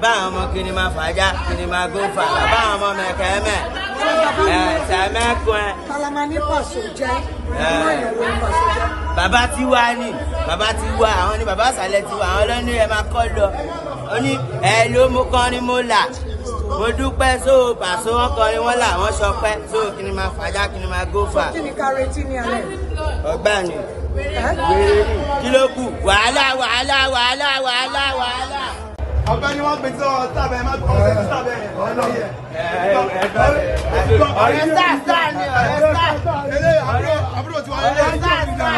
Bàbá àwọn ọmọ kí ni máa fàájà, kí ni máa gófà, bàbá àwọn ọmọ mẹ̀kẹ́mẹ̀, ẹ̀ sàmẹ́kùn ẹ̀. Kalama ní Pàṣọ jẹ́, inú èèyàn wo ni Pàṣọ jẹ́? Bàbá ti wá ní, bàbá ti wá, àwọn ni bàbá àsàlẹ̀ ti wá, àwọn lọ́ní ẹ máa kọ́ lọ. Ó ní ẹ ló mú kọrin mo là, mo dúpẹ́ sóò Pàṣọ wọn kọrin wọn là, wọ́n sọpẹ́ sóò kí ni máa fàájà, kí ni máa gófà. Kí ni ká retí ní alẹ́? Ọgbà ni, Ẹ́? kí ló kù? Wàhálà, wàhálà, wàhálà, wàhálà, wàhálà. Ọ̀gbẹ́ni wọ́n gbé sọ sábẹ́ má gbọ́ ọ̀sẹ̀ sábẹ́ ọlọ́yẹ. Ọ̀rẹ́ sáà sáà ni ọ̀rẹ́ sáà. Ele àbúrò àbúrò tiwa lélẹ̀. Ọ̀rẹ́ sáà sáà.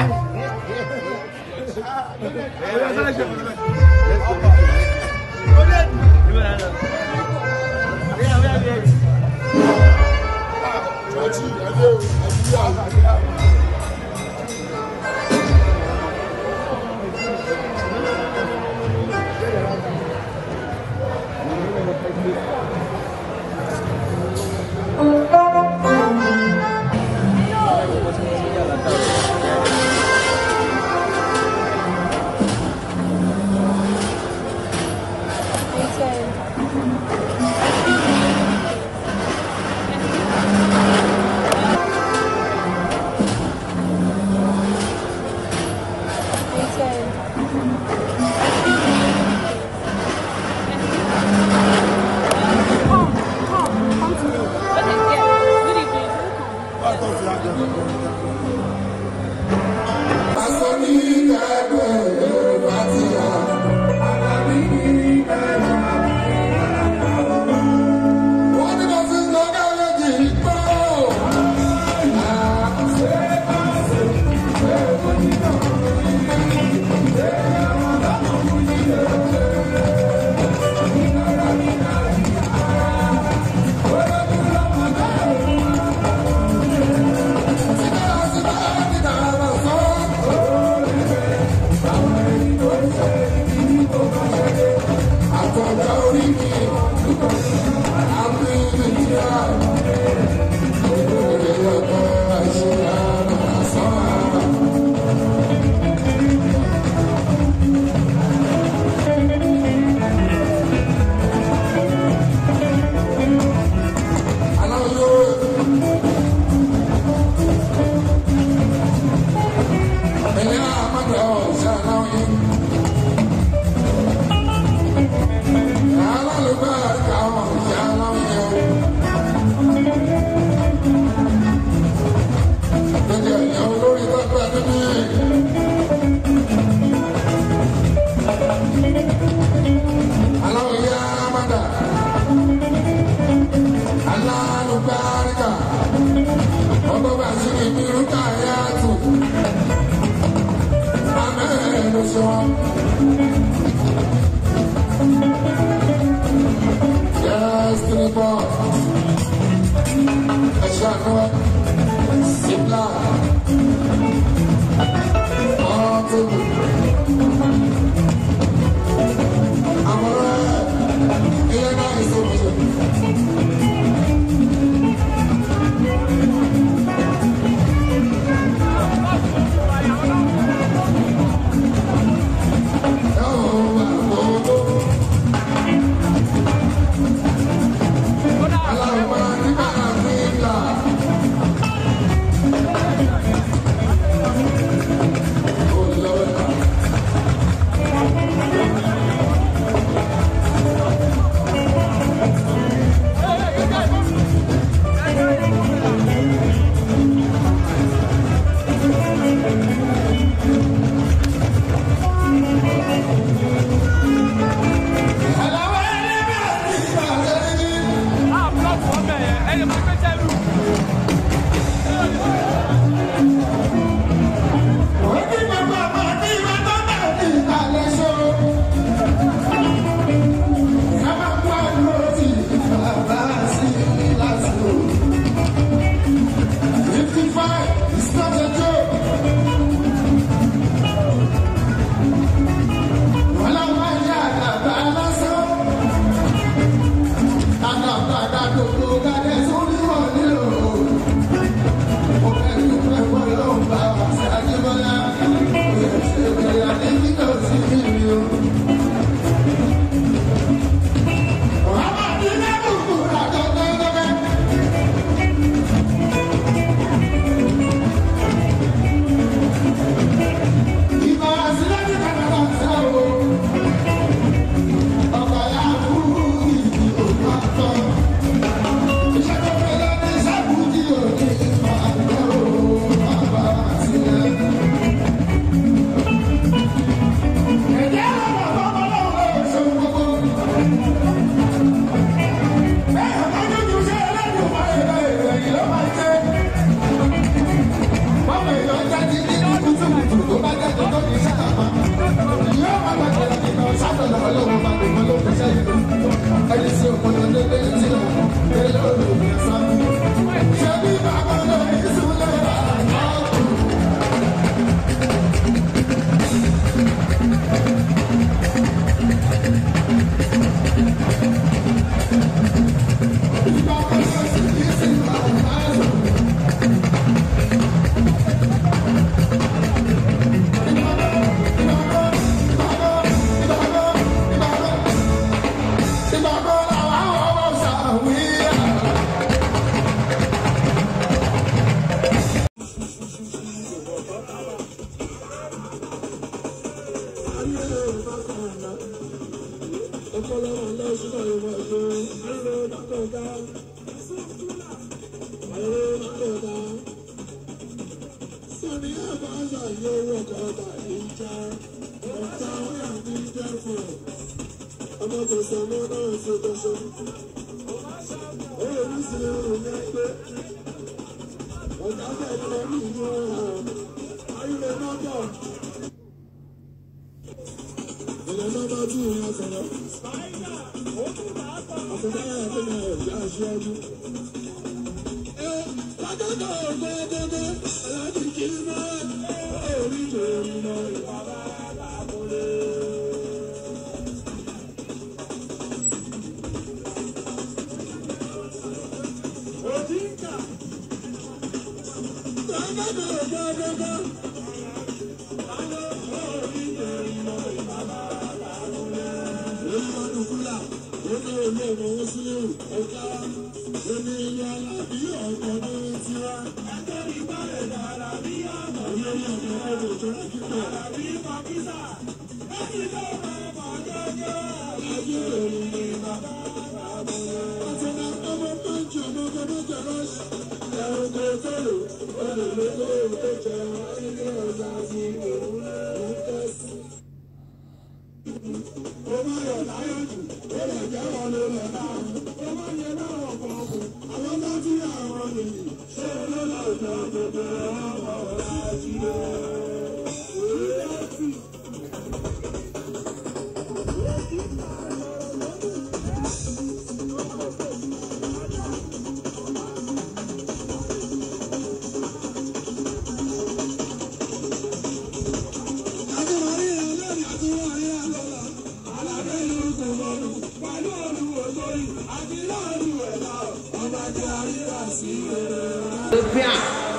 Come, come to me. Okay, yeah. Good evening. Love it.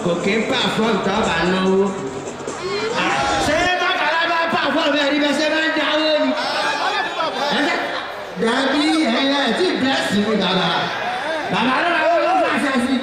Kò kí ń pàfọ́ọ̀mù tó bá náwó. Ṣé bàkàrà bá pàfọ́ọ̀mù ẹ̀rí bẹ́ẹ̀ ṣe máa ń dáwó ni? Dàbí ẹ̀yẹ tí bẹ́ẹ̀sì mi bàbá. Bàbá ló máa wọ́n fàṣẹ sí.